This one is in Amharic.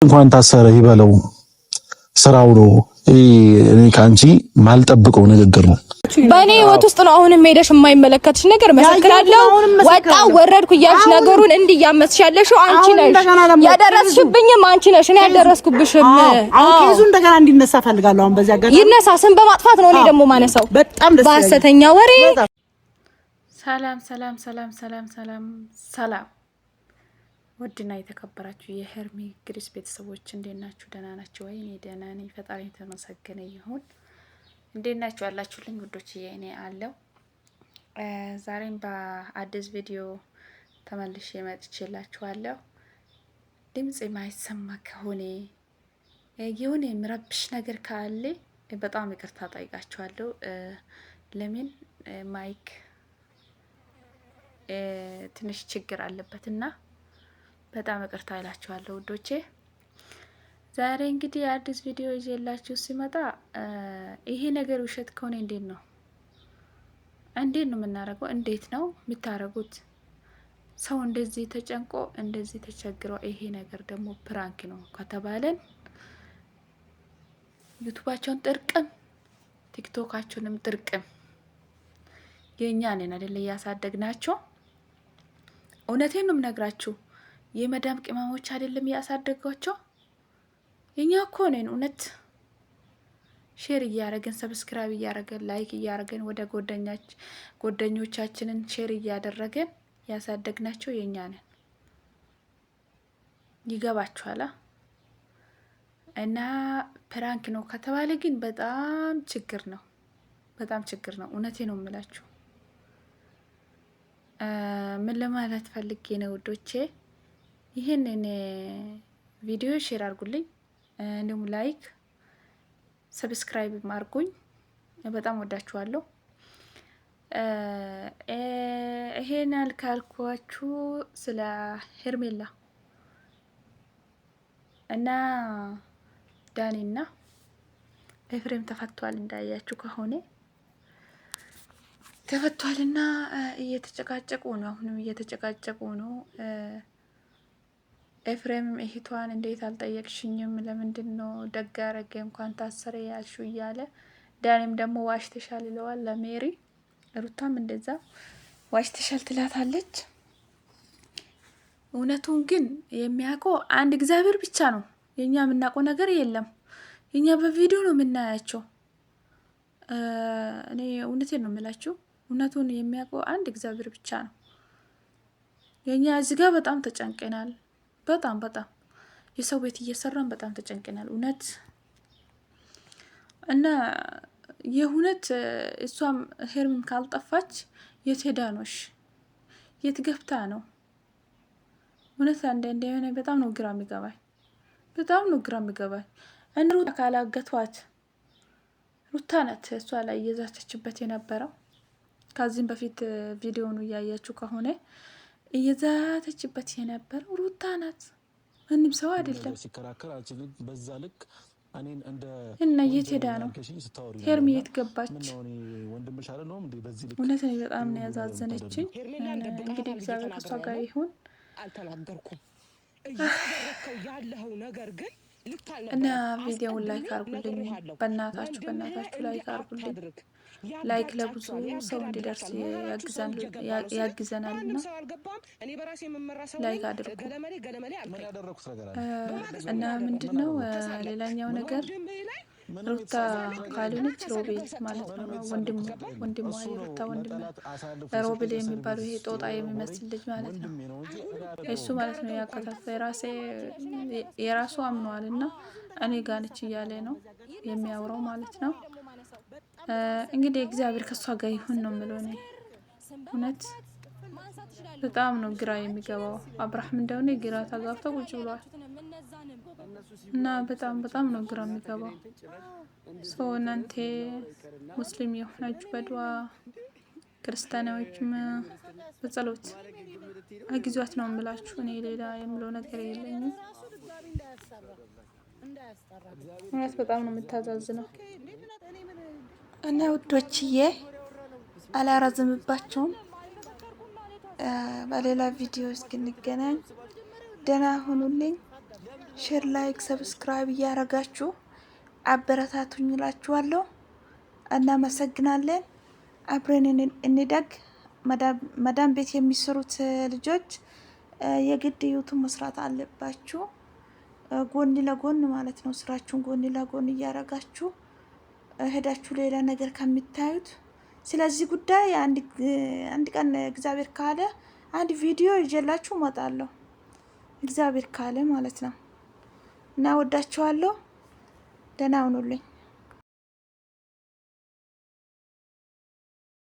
እንኳን ታሰረ ይበለው፣ ስራው ነው። እኔ ከአንቺ ማልጠብቀው ንግግር ነው። በእኔ ህይወት ውስጥ ነው አሁንም ሄደሽ የማይመለከትሽ ነገር መሰክራለሁ። ወጣ ወረድኩ እያልሽ ነገሩን እንዲህ እያመስሽ ያለሽው አንቺ ነሽ። ያደረስሽብኝም አንቺ ነሽ። እኔ ያልደረስኩብሽም። አሁን case ኡ እንደገና እንዲነሳ ፈልጋለሁ። አሁን በዚህ አጋጣሚ ይነሳ። ስም በማጥፋት ነው እኔ ደግሞ ማነሳው። በጣም ደስ በሐሰተኛ ወሬ። ሰላም ሰላም ሰላም ሰላም ሰላም ሰላም። ውድና የተከበራችሁ የሄርሚ ግሪስ ቤተሰቦች እንዴት ናችሁ? ደህና ናችሁ ወይ? እኔ ደህና ነኝ፣ ፈጣሪ የተመሰገነ ይሁን። እንዴት ናችሁ ያላችሁልኝ ውዶች? እኔ አለው ዛሬም በአዲስ ቪዲዮ ተመልሼ መጥቼላችኋለሁ። ድምጽ የማይሰማ ከሆነ፣ የሆነ የሚረብሽ ነገር ካለ በጣም ይቅርታ ጠይቃችኋለሁ። ለምን mic ትንሽ ችግር አለበትና በጣም ይቅርታ እላችኋለሁ ውዶቼ። ዛሬ እንግዲህ አዲስ ቪዲዮ ይዤላችሁ ሲመጣ ይሄ ነገር ውሸት ከሆነ እንዴት ነው እንዴት ነው የምናደርገው? እንዴት ነው የምታደርጉት? ሰው እንደዚህ ተጨንቆ እንደዚህ ተቸግሮ ይሄ ነገር ደግሞ prank ነው ከተባለን ዩቱባቸውን ጥርቅም፣ ቲክቶካቸውንም ጥርቅም። የእኛ ነን አይደለ እያሳደግናቸው። እውነቴን ነው የምነግራችሁ። የመዳም ቅመሞች አይደለም ያሳደጓቸው፣ የኛ እኮ ነን። እውነት share እያደረግን፣ subscribe እያደረግን፣ like እያደረግን፣ ወደ ጓደኞቻችንን share እያደረግን ያሳደግናቸው የኛ ነን። ይገባችኋላ? እና prank ነው ከተባለ ግን በጣም ችግር ነው፣ በጣም ችግር ነው። እውነቴ ነው የምላችሁ። ምን ለማለት ፈልጌ ነው ውዶቼ? ይህንን ቪዲዮ share አድርጉልኝ፣ እንዲሁም like subscribe አድርጉኝ። በጣም ወዳችኋለሁ። ይሄን ያልካልኳችሁ ስለ ሄርሜላ እና ዳኒና ኤፍሬም ተፈቷል። እንዳያችሁ ከሆነ ተፈቷልና እየተጨቃጨቁ ነው። አሁንም እየተጨቃጨቁ ነው። ኤፍሬም እህቷን እንዴት አልጠየቅሽኝም? ለምንድን ነው ደግ አረገ እንኳን ታሰረ ያልሹ እያለ፣ ዳኒም ደግሞ ዋሽተሻል ይለዋል ለሜሪ። ሩታም እንደዛ ዋሽተሻል ትላታለች። እውነቱን ግን የሚያውቀው አንድ እግዚአብሔር ብቻ ነው። የእኛ የምናውቀው ነገር የለም። የእኛ በቪዲዮ ነው የምናያቸው። እኔ እውነቴን ነው የምላችሁ፣ እውነቱን የሚያውቀው አንድ እግዚአብሔር ብቻ ነው። የእኛ እዚህ ጋር በጣም ተጨንቀናል። በጣም በጣም የሰው ቤት እየሰራን በጣም ተጨንቀናል። እውነት እና የእውነት እሷም ሄርሚን ካልጠፋች የት ሄዳ ነው? እሺ የት ገብታ ነው? እውነት አንዳንዴ የሆነ በጣም ነው ግራ የሚገባኝ፣ በጣም ነው ግራ የሚገባኝ። እነ ሩታ ካላገቷት ሩታ ናት እሷ ላይ እየዛተችበት የነበረው። ከዚህም በፊት ቪዲዮኑ እያያችሁ ከሆነ እየዛተችበት የነበረው ሩታ ናት፣ ማንም ሰው አይደለም። ሲከራከር አንቺ ግን በዛ ልክ እኔን እንደ እና የት ሄዳ ነው ሄርሚ? የት ገባች? ወንድምሽ አይደለሁም እንዴ? በዚህ ልክ እውነት እኔ በጣም ነው ያዛዘነችኝ። እንግዲህ እግዚአብሔር ከሷ ጋር ይሁን። አልተናገርኩም። እያደረግከው ያለኸው ነገር ግን ልክ እና አልነበረም። ቪዲዮውን like አስቀድሜ አርጉልኝ፣ ነግሬሃለሁ። በእናታችሁ ወንድምህ በእናታችሁ እንዲህ like አርጉልኝ። አታድርግ። like ለብዙ ያጋጫቸዋል፣ ሰው እንዲደርስ ያገዳድላቸዋል። መሀላችሁ ሰው እየገባ ነው ስልህ ያግዘናል እና ማንም ሰው አልገባም። እኔ በራሴ የምመራ ሰው like ነኝ። አድርጉ። ገለመሌ ገለመሌ ምን አልከኝ። ያደረኩት ነገር አለ? በማግስቱ እና ምን አደረግኩ? ምንድን ነው ተሳለቅክ። ሌላኛው ነገር ወንድምህ ላይ ምንም ሩታ የተሳለቅኩት ነገር ካልሆነች ተሳልፈህ ሮቤል ሰጠኸው። ማለት ነው። ምንም ወንድሙ የተሳለቅኩት ነገር የለም። ወንድሟ እሱ ነው የሩታ ወንድም ለጠላት አሳልፎ ሮቤል የሰጠኝ። የሚባለው ይሄ ጦጣ የወሬ የሚመስል ልጅ ማለት ነው። ወንድሜ ነው እንጂ እኔ እሱ አይደለሁም። ማለት ነው ያቃታት የራሱ አምነዋል እና እኔ ጋነች እያለ ነው የሚያወራው ማለት ነው። እንግዲህ እግዚአብሔር ከእሷ ጋር ይሁን ነው የምለው እኔ። እውነት በጣም ነው ግራ የሚገባው። አብርሃም እንደሆነ ግራ ተጋብቶ ቁጭ ብሏል እና በጣም በጣም ነው ግራ የሚገባው። So እናንተ ሙስሊም የሆናችሁ በዱዓ፣ ክርስቲያኖችም በጸሎት አግዟት ነው የምላችሁ። እኔ ሌላ የምለው ነገር የለኝም። እውነት በጣም ነው የምታዛዝነው። እና ውዶችዬ አላራዝምባቸውም። በሌላ ቪዲዮ እስክንገናኝ ደህና ሁኑልኝ። Share፣ like፣ subscribe እያረጋችሁ አበረታቱኝ እላችኋለሁ። እናመሰግናለን። አብረን እንደግ። መዳም ቤት የሚሰሩት ልጆች የግድ YouTube መስራት አለባችሁ። ጎን ለጎን ማለት ነው። ስራችሁን ጎን ለጎን እያረጋችሁ ሄዳችሁ ሌላ ነገር ከሚታዩት። ስለዚህ ጉዳይ አንድ ቀን እግዚአብሔር ካለ አንድ ቪዲዮ ይዤላችሁ እመጣለሁ። እግዚአብሔር ካለ ማለት ነው። እና ወዳችኋለሁ። ደህና ሁኑልኝ።